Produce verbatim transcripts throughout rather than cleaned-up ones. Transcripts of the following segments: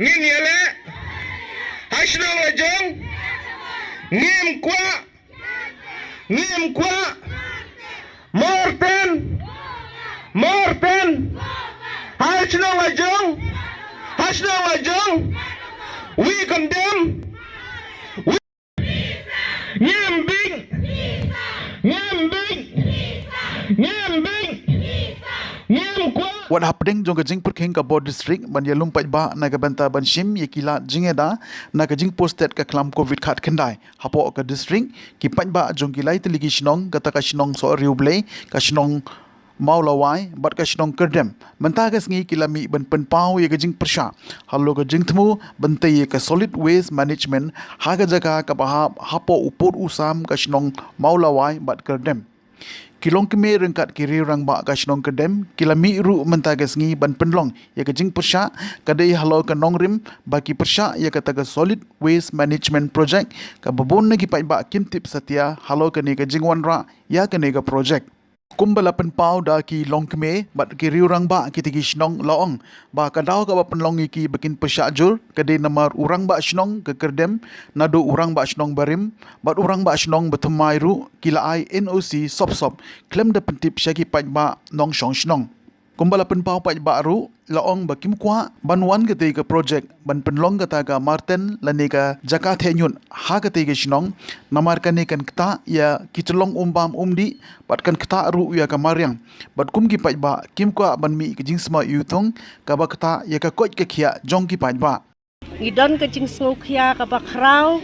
Ngin ïaleh ha shnong la jong. Ngim kwah, ngim kwah Marten, Marten ha shnong la jong, ha shnong la jong. We condemn. Ngim bit, ngim bit, ngim bit, ngim kwah. Wat hapdeng jong ka jingpyrkhing ka bor district ban ïalum paidbah na ka bynta ban shim ïa ki lad jingïada na ka jingposted ka khlam covid khatkhyndai hapoh ka district, ki paidbah jong ki lai tylli ki shnong, kata ka shnong Sohriewblei, ka shnong Mawlawai bad ka shnong Kyrdem mynta ka sngi ki la mih ban pynpaw ïa ka jingpyrshah halor ka jingthmu ban tei ïa ka solid waste management ha ka jaka kaba hap hapoh u pud u sam ka shnong Mawlawai bad Kyrdem. Ki longkmie ryngkat ki riew rangbah ka shnong Kyrdem ki la mih ruh mynta ka sngi ban pynlong ïa ka jingpyrshah ka dei halor ka nongrim ba ki pyrshah ïa kata ka solid waste management project kaba bun na ki paidbah kim tip satia halor kane ka jingwanrah ïa kane ka project. Kumba la pynpaw da ki longkmie bad ki riew rangbah kita ki shnong la ong ba ka daw kaba pynlong ïa ki ba kin pyrshah jur ka dei namar u rangbah shnong ka Kyrdem naduh u rangbah shnong barim bad u rangbah shnong bathymmai ruh ki la ai N O C sop sop khlem da pyntip sha ki paidbah nongshong shnong. Kumba la pynpaw paidbah ruh la ong ba kim kwah ban wan katei ka project ban pynlong kata ka marten lane ka jaka theh ñiut ha katei ka shnong namar kane kan ktah ïa ki tyllong um bam um dih bad kan ktah ruh ïa ka mariang bad kum ki paidbah kim kwah ban mih ka jingsma iwtung kaba ktah ïa ka koit ka khiah jong ki paidbah. Ngi don ka jingsngewkhia kaba khraw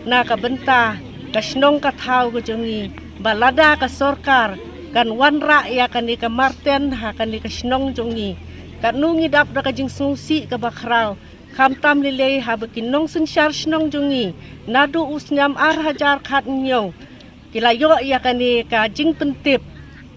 na ka bynta ka shnong ka thaw ka jong ngi ba lada ka sorkar kan wanrah ïa kane ka marten ha kane ka shnong jong ngi, katno ngi dap da ka jingsngewsih kaba khraw. Khamtam lei lei haba ki nongsynshar shnong jong ngi naduh u snem ar hajar khathynñiew ki la ïoh ïa kane ka jingpyntip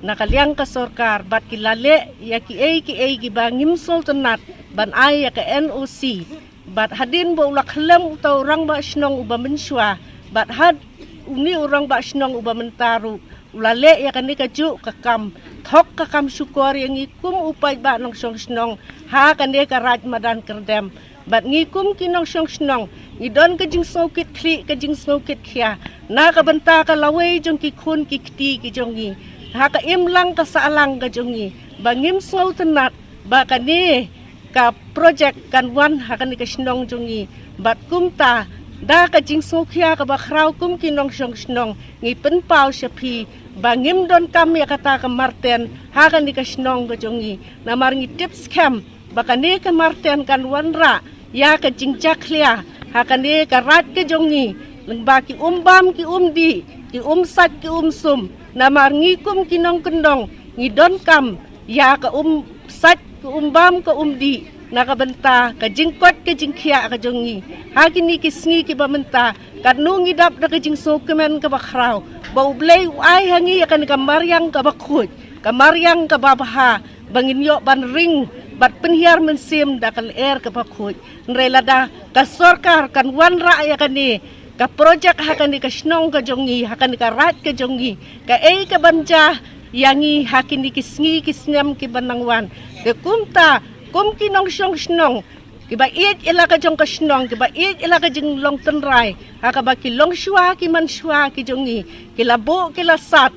na ka liang ka sorkar bad ki la leh ïa kiei kiei kiba ngim sngewtynnat ban ai ïa ka N O C. Bad hadien ba u la khyllem uta u rangbah shnong uba mynshuwa bad had une u rangbah shnong uba mynta ruh u la leh ïa kane kajuh ka kam, thok ka kam shukor ïa ngi kum u paidbah nongshong shnong ha kane ka raid madan Kyrdem. Bad ngi kum ki nongshong shnong ngi don ka jingsngewkit khlieh ka jingsngewkit khia na ka bynta ka lawei jong ki khun ki kti ki jong ngi ha ka imlang ka sahlang ka jong ngi ba ngim sngewtynnat ba kane ka projek kan wan ha kane ka shnong jong ngi. Bad kumta da ka jingsngewkhia kaba khraw kum ki nongshong shnong ngi pynpaw sha phi ba ngim donkam ïa kata ka marten ha kane ka shnong ka jong ngi namar ngi tip skhem ba kane ka marten kan wanrah ïa ka jingjakhlia ha kane ka raid ka jong ngi lyngba ki um bam ki um dih ki um sait ki um sum namar ngi kum ki nongkyndong ngi donkam ïa ka um sait ka um bam ka um dih na ka bynta ka jingkoit ka jingkhiah ka jong ngi ha kine ki sngi kiba mynta. Katno ngi dap da ka jingsngewkmen kaba khraw ba U Blei u ai ha ngi ïa kane ka mariang kaba khuid, ka mariang kaba bha ba ngin ïoh ban ring bad pynhiar mynsiem da ka lyer kaba khuid. Hynrei lada ka sorkar kan wanrah ïa kane ka projek ha kane ka shnong ka jong ngi ha kane ka raid ka jong ngi kaei kaban jia ïa ngi ha kine ki sngi ki snem kiban nang wan. Te kumta kum ki nongshong shnong kiba ïeit ïa la ka jong ka shnong kiba ïeit ïa la ka jinglong tynrai ha kaba ki longshuwa ki manshuwa ki jong ngi ki la buh ki la sat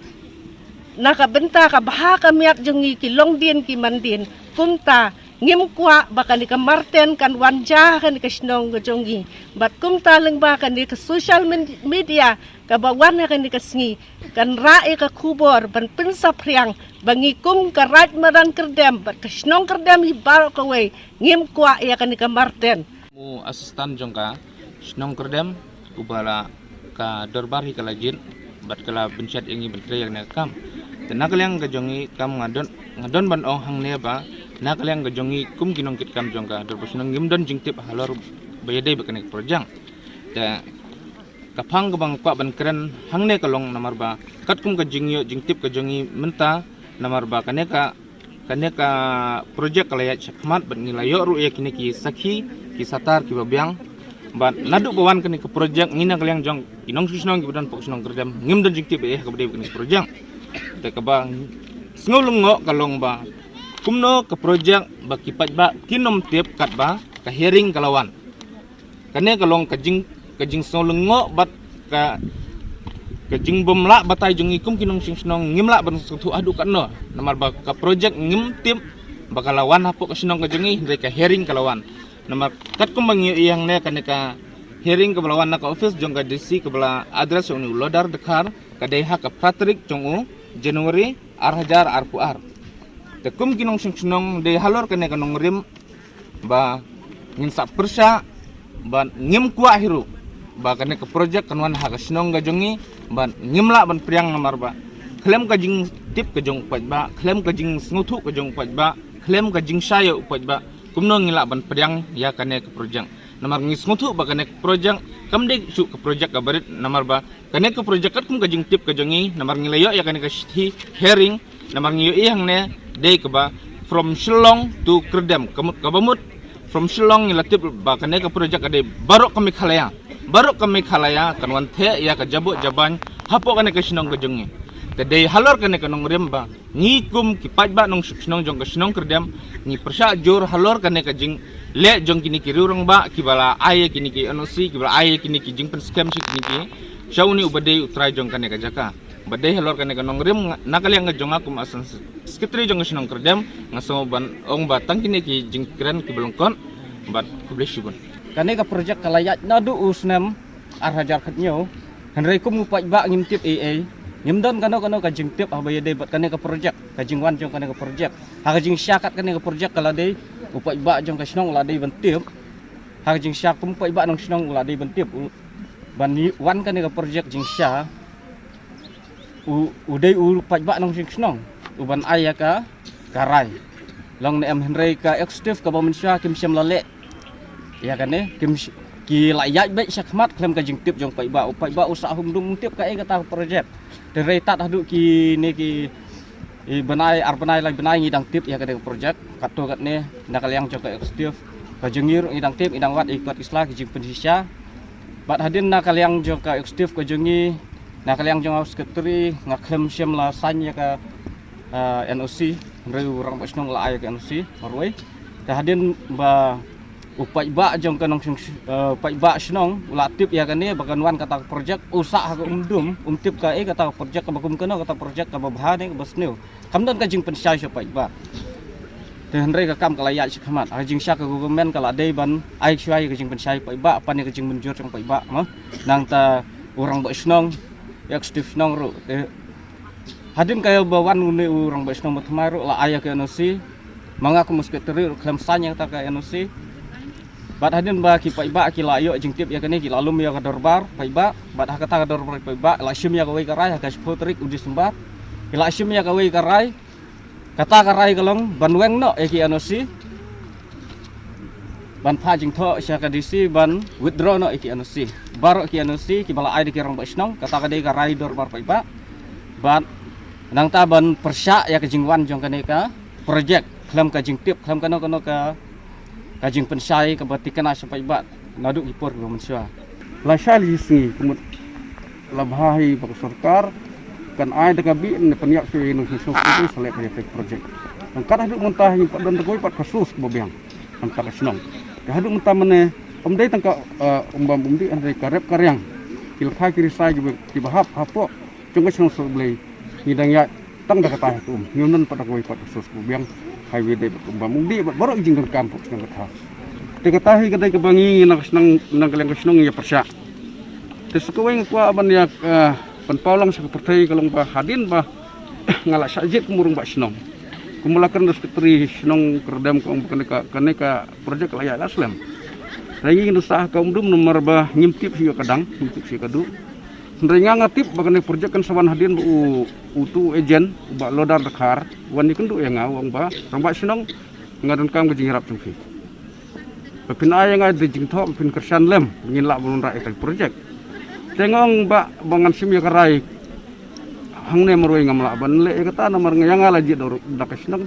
na ka bynta ka bha ka miat jong ngi ki longdien ki mandien. Kumta ngim kwah ba kane ka marten kan wan jia ha kane ka shnong ka jong ngi. Bad kumta lyngba kane ka social men- media kaba wan ha kane ka sngi kan rah ïa ka khubor ban pynsaphriang ba ngi kum ka raid madan Kyrdem bad ka shnong Kyrdem hi baroh kawei ngim kwah ïa kane ka marten. Mu assistant jong ka shnong Kyrdem uba la ka dorbar hi ka la jied bad ka la bynshet ïa ngi ban trei ïa kane ka kam. Te na ka liang ka jong ngi kam nga don nga don ban ong hangne ba na ka liang ka jong ngi kum ki nongkitkam jong ka dorbar shnong ngim don jingtip halor ba ïadei bad kane ka projek. Te ka phang kaba nga kwah ban kren hangne ka long namar ba katkum ka jingïoh jingtip ka jong ngi mynta namar ba kane ka kane ka projek ka la ïaid shakhmat bad ngi la ïoh ruh ïa kine ki sakhi ki satar kiba biang. Bad naduh ba wan kane ka projek ngi na ka liang jong ki nongshong shnong kiba don hapoh shnong Kyrdem ngim don jingtip eh kaba dei kane ka projek. Te kaba sngewlyngngoh ka long ba kumno ka projek ba ki paidbah kin ym tip katba ka hearing ka la wan. Kane ka long ka jing, ka jingsngewlyngngoh bad ka, ka jingbymlah batai jong ngi kum ki nongshong shnong, ngim lah ban sngewthuh haduh katno namar ba ka project ngim tip ba ka la wan hapoh ka shnong ka jong ngi, hynrei ka hearing ka la wan. Namar katkum ba ngi ïohi hangne, kane ka hearing kaba la wan na ka office jong ka D C kaba la address ïa une u Lodar Dkhar, ka dei ha ka phra tarik jong u January ar hajar arphew ar. Te kum ki nongshong shnong, dei halor kane ka nongrim ba ngin sa pyrshah, ba ngim kwah hi ruh ba kane ka project kan wan ha ka shnong ka jong ngi, ba ngim lah ban pdiang namar ba khlem ka jingtip ka jong u paidbah, khlem ka jingsngewthuh ka jong u paidbah, khlem ka jingshai ïa u paidbah, kumno ngi lah ban pdiang ïa kane ka project. Namar ngi sngewthuh ba kane ka project kam dei shuh ka project kaba rit, namar ba kane ka project katkum ka jingtip ka jong ngi, namar ngi la ïoh ïa kane ka shithi hearing, namar ngi ïohi hangne, dei kaba from Shillong to Kyrdem, ka mut, kaba mut from Shillong ngi la tip ba kane ka project ka dei baroh ka Meghalaya, baroh ka Meghalaya kan wan theh ïa ka jaboh jaban hapoh kane ka shnong ka jong ngi. Te dei halor kane ka nongrim ba ngi kum ki paidbah nongshong shnong jong ka shnong Kyrdem, ngi pyrshah jur halor kane ka jingleh jong kine ki riew rangbah kiba la ai ïa kine ki N O C, kiba la ai ïa kine ki jingpynskhem sha kine ki, sha une uba dei u trai jong kane ka jaka. Ba dei halor kane ka nongrim, nga, na ka liang ka jong nga kum assistant secretary jong ka shnong Kyrdem, nga sngew ban ong ba tang kine ki jingkren kiba lyngkot bad khublei shibun. Kane ka project ka la ïaid naduh u snem ar hajar khathynñiew. Hynrei kum u paidbah ngim tip ei ei, ngim don kano kano ka jingtip haba ïadei bad kane ka project, ka jingwan jong kane ka project. Ha ka jingshisha kat kane ka project ka la dei u paidbah jong ka shnong u la dei ban tip. Ha ka jingshisha kum u paidbah nongshong shnong u la dei ban tip, u, ban wan kane ka project jingshisha. U, u dei u paidbah nongshong shnong uban ai ïa ka, ka rai. Long ne em, hynrei ka executive kaba mynshuwa kim shym la leh ïa kane, kim sh-, ki la ïaid beit shakhmat khlem ka jingtip jong u paidbah. U paidbah u sah hum dum, um tip kaei kata ka project. Te hynrei tad haduh kine ki, i bnai, ar bnai, lai bnai ngi dang tip ïa kane ka project. Katto katne, na ka liang jong ka executive ka jong ngi ruh ngi dang tip, ngi dang wad ïa ki kot ki sla, ki jingpynshisha. Bad hadien na ka liang jong ka executive ka jong ngi, na ka liang jong u secretary, nga khlem shym la sign ïa ka, ah, N O C, hynrei u rangbah shnong la ai ïa ka N O C marwei. Te hadien ba u paidbah jong ka nongshong, eh, paidbah shnong u la tip ïa kane ba kan wan kata ka project, u sah ha ka um dum, um tip kaei kata ka project, kaba kum kano kata ka project, kaba bha ne kaba sniew. Kam don ka jingpynshai sha u paidbah. Te hynrei ka kam ka la ïaid shakhmat. Ha ka jingshisha ka government ka la dei ban ai shuwa ïa ka jingpynshai u paidbah, pan ïa ka jingmynjur jong u paidbah, mo. Nangta u rangbah shnong, executive shnong ruh. Te hadien kaba wan une u rangbah shnong ba thymmai ruh la ai ïa ka N O C. Ma nga kum u secretary ruh khlem sign ïa kata ka N O C. Bad hadien ba ki paidbah ki la ïoh jingtip ïa kane, ki la lum ïa ka dorbar paidbah. Bad ha kata ka dorbar paidbah la shim ïa kawei ka rai ha ka shiphew tarik u December. Ki la shim ïa kawei ka rai. Kata ka rai ka long ban weng noh ïa ki N O C, ban phah jingthoh sha ka D C ban withdraw noh ïa ki N O C. Baroh ki N O C kiba la ai da ki rangbah shnong, kata ka dei ka rai dorbar paidbah. Bad nangta ban pyrshah ïa ka jingwan jong kane ka project khlem ka jingtip, khlem kano kano ka, ka jingpynshai kaba thikna sha paidbah naduh ki por kiba mynshuwa. Lashai la shi sngi ka mut la bha hi ba ka sorkar kan ai da ka bih ne pynïap shuh ïa ki nongshong shnong sa leh ka ïa ka project. Tang kat haduh mynta hi pat don da kawei pat ka source kaba biang. Hangta ka shnong. Te haduh mynta mynne, ym dei tang ka, eh, umbam umdih, hynrei ka rep ka riang, ki lkhai ki risai kiba, kiba hap hapoh jong ka shnong Sohblei, ngi dang ïaid tang da kata hi kum. Ngim don pat da kawei pat ka source kaba biang. Highway dei bad umbam umdih bad baroh ki jingdonkam hapoh shnong ka thaw. Te kata hi ka dei kaba ngi na ka shnong, na ka liang ka shnong ngi ïa pyrshah. Te sa kawei nga kwah ban ïa, eh, pynpaw lang sha ka pyrthei ka long ba hadien ba nga la shah jied kum u rangbah shnong, kum u la kren u secretary shnong Kyrdem ka ong ba kane ka, kane ka project la ïaid la slem. Hynrei ngi ngi sah ha ka um dum namar ba ngim tip shuh ïa ka dang, ngim tip shuh ïa ka duh. Hynrei nga nga tip ba kane ka project kan sa wan hadien ba u, utu u agent, u Bah Lodar Dkhar, wan ïakynduh ïa nga, u ong ba rangbah shnong, nga donkam ka jingïarap jong phi. Ba phin ai ïa nga da jingthoh, ba phin kyrshan lem, ngin lah ban wanrah ïa ka project. Te nga ong ba, ba ngan shim ïa ka rai hangne marwei, ngam lah ban leh ïa kata namar nga, ïa nga la jied da ka shnong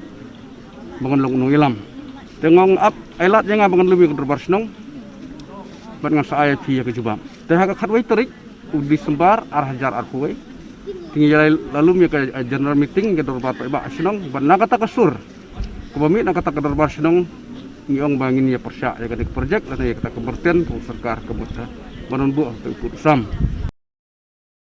ba ngan long u nongïalam. Te nga ong ap, ai lad ïa nga ba ngan lum ïa ka dorbar shnong bad ngan sa ai ïa phi ïa ka jubab. Te ha ka khatwei tarik u December ar hajar arphew wei, te ngi la lum ïa ka, eh, general meeting ïa ka dorbar paidbah shnong, bad na kata ka sur kaba mih na kata ka dorbar shnong, Ngi ong ba ngin ïa pyrshah ïa kane ka project lane ïa kata ka myrten ka sorkar ka mut ban buh ha u pud u sam.